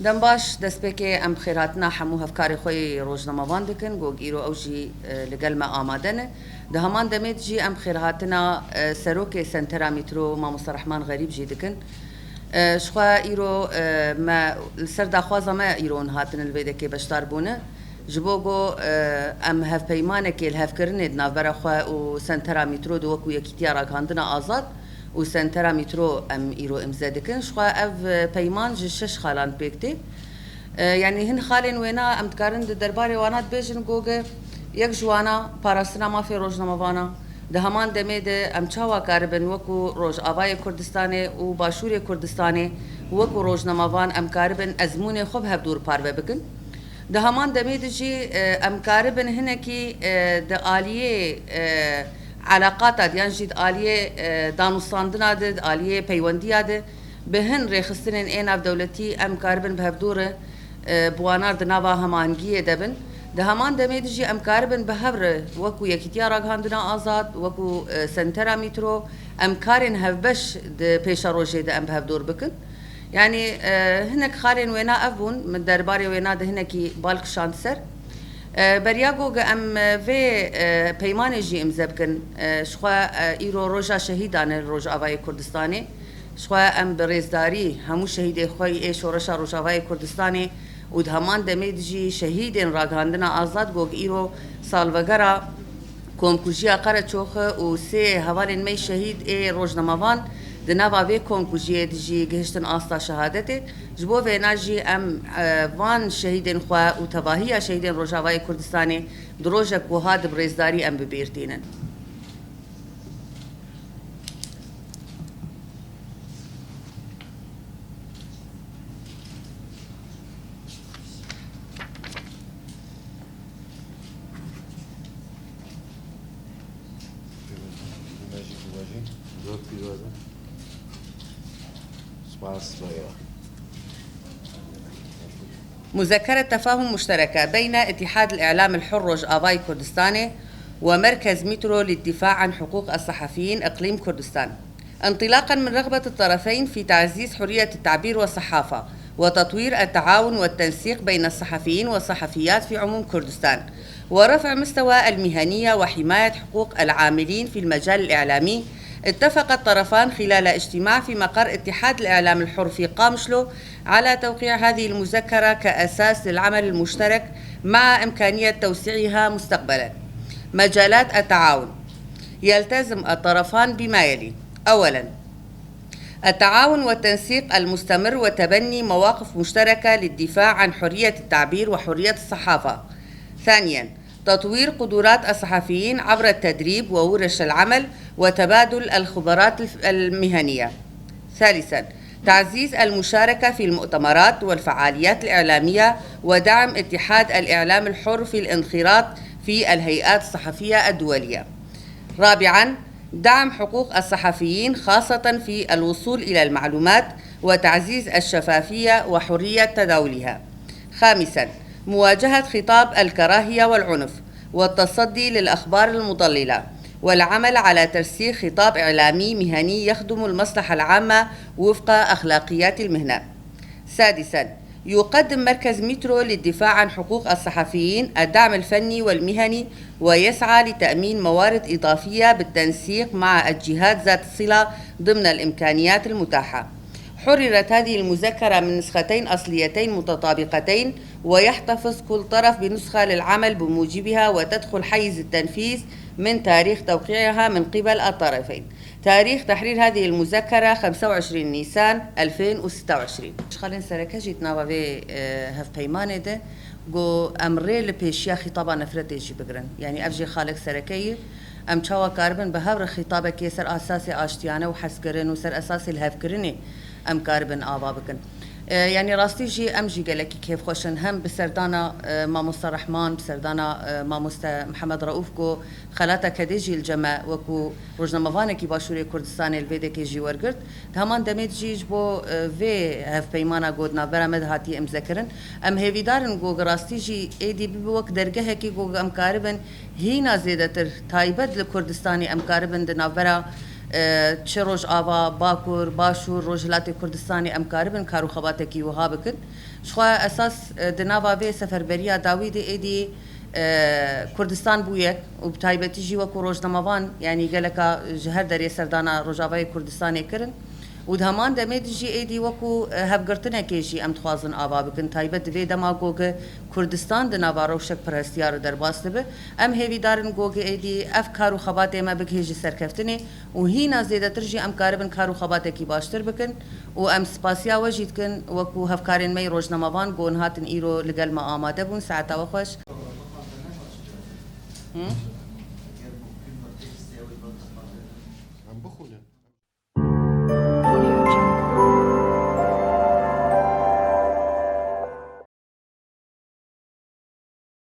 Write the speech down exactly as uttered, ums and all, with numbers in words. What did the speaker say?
Dem baş, destpêkê em xêrhatina hemû hevkarê xwe yê rojnamevan dikin, ku îro ew jî, e, li gel me amade ne. Di heman demê de jî em xêrhatina, e, serokê Sentera Mîtro Mamoste Rehman Xerîb jî dikin. E, ji xwe îro, e, me li ser daxwaza me îro hûn hatine li vê dekê beşdar bûne. Ji bo ku, e, em hevpeymanekê li hevkirinê di navbera xwe û Sentera Mîtro de wekû Yekîtiya Ragihandina Azad û Sentera Mîtro em îro îmze dikin. Ji xwe ev, e, peyman ji şeş xalan pêk tê. E, yanî hin xalên wêna em dikarin di derbarê wana dibêjin ku ge yek ji wana parastina mafê rojnamevana. Di heman demê de em çawa karibin wekû Rojavayê Kurdistanê û Başûrê Kurdistanê wekû rojnamevan em karibin ezmûnê xwe bi hevdû parve bikin? Di heman demê de jî, e, em karibin hinekî, e, di aliyê, e, eleqata de yan jî di aliyê, e, danûstandina de, di aliyê peywendiya de bi hin rêxistinên ê navdewletî em karibin bi hevdû re, e, bi wana re di nava hemahengiyê de bin. Di heman demê de jî em karibin bi hev re wekû Yekîtiya Ragihandina Azad, wekû, e, Sentera Mîtro, em karên hevbeş di pêşerojê de em bi hevdû re bikin. Yanî, e, hinek xalên wêna ev bûn, min derbarê wêna de hinekî bal kişand ser. E, beriya ku ge em, e, vê, e, peymanê jî îmze bikin, e, ji xwe, e, îro roja şehîdan e li Rojavayê Kurdistanê. Ji xwe em bi rêzdarî hemû şehîdê xwe yê şoreşa Rojavayê Kurdistanê û di heman demê de jî şehîdên ragihandina azad ku îro salvegera komkujiya Qereçoxe û sê hevalên me yê şehîd ê rojnamevan di nava vê komkujiyê de jî gihiştin asta şehadetê. Ji bo vêna jî em, e, van şehîdên xwe û tevahiya şehîdên Rojavayê Kurdistanê di rojek wiha de bi rêzdarî em bi bîr tînin. Spas, bay bay. مذكرة تفاهم مشتركة بين اتحاد الإعلام الحر روجافاي كوردستاني ومركز مترو للدفاع عن حقوق الصحفيين إقليم كردستان، انطلاقا من رغبة الطرفين في تعزيز حرية التعبير والصحافة وتطوير التعاون والتنسيق بين الصحفيين والصحفيات في عموم كردستان ورفع مستوى المهنية وحماية حقوق العاملين في المجال الإعلامي، اتفق الطرفان خلال اجتماع في مقر اتحاد الإعلام الحر في قامشلو على توقيع هذه المذكرة كأساس للعمل المشترك مع إمكانية توسيعها مستقبلا. مجالات التعاون: يلتزم الطرفان بما يلي: أولا، التعاون والتنسيق المستمر وتبني مواقف مشتركة للدفاع عن حرية التعبير وحرية الصحافة. ثانيا، تطوير قدرات الصحفيين عبر التدريب وورش العمل وتبادل الخبرات الف-، المهنية. ثالثا، تعزيز المشاركة في المؤتمرات والفعاليات الإعلامية ودعم اتحاد الإعلام الحر في الانخراط في الهيئات الصحفية الدولية. رابعا، دعم حقوق الصحفيين خاصة في الوصول إلى المعلومات وتعزيز الشفافية وحرية تداولها. خامسا، مواجهة خطاب الكراهية والعنف والتصدي للأخبار المضللة والعمل على ترسيخ خطاب إعلامي مهني يخدم المصلحة العامة وفق أخلاقيات المهنة. سادسا، يقدم مركز مترو للدفاع عن حقوق الصحفيين الدعم الفني والمهني ويسعى لتأمين موارد إضافية بالتنسيق مع الجهات ذات الصلة ضمن الإمكانيات المتاحة. حررت هذه المذكرة من نسختين أصليتين متطابقتين، ويحتفظ كل طرف بنسخة للعمل بموجبها وتدخل حيز التنفيذ من تاريخ توقيعها من قبل الطرفين. تاريخ تحرير هذه المذكرة خمسة وعشرين نيسان ألفين وستة وعشرين. Xalên sereke jî di nava vê, e, hevpeymanê de got, em rê li pêşiya xîtaba nefretê jî bigirin. Yanî ev jî xalek sereke ye. Em çawa karibin bi hev re xîtabekê ser esasê aştiyane û hezkirin û ser esasê lihevkirinê em karibin ava bikin. E, yanî rastî jî em jî gelekî kêfxweş in. Hem bi serdana, e, Mamoste Rehman, bi serdana, e, Mamoste Mihemed Reûf ku xelata kedê jî li cem me wekû rojnamevanekî Başûrê Kurdistanê li vê dekê jî wergirt. Di heman demê de jî ji bo, e, vê hevpeymana ku di navbera me de hatiye îmzekirin, em hêvîdar in ku rastî jî êdî bibe wek dergehekî ku em karibin hîna zêdetir taybet li Kurdistanê em karibin di navbera, e, çi Rojava, Bakur, Başûr, Rojhilatê Kurdistanê em karibin kar û xebatekî wiha bikin. Jixwe esas, e, di nava vê seferberiya dawî de êdî, e, Kurdistan bû yek û bi taybetî jî wekû rojnamevan, yanî geleka ji her derê serdana Rojavayê Kurdistanê kirin. Û di heman demê de jî êdî wekû, e, hevgirtinekê jî em dixwazin ava bikin. Taybet di vê dema ku Kurdistan di nava rewşek pirhestiyar û derbas dibe, em hêvîdar in ku êdî ev kar û xebatê me bigihê ji serkeftinê û hîna zêdetir jî em karibin kar û xebatekî baştir bikin û em spasiya we jî dikin wekû hevkarên me yê rojnamevan ku hûn hatin îro li gel me amade bûn. Saeta we xweş. Hı? Em bixwînin.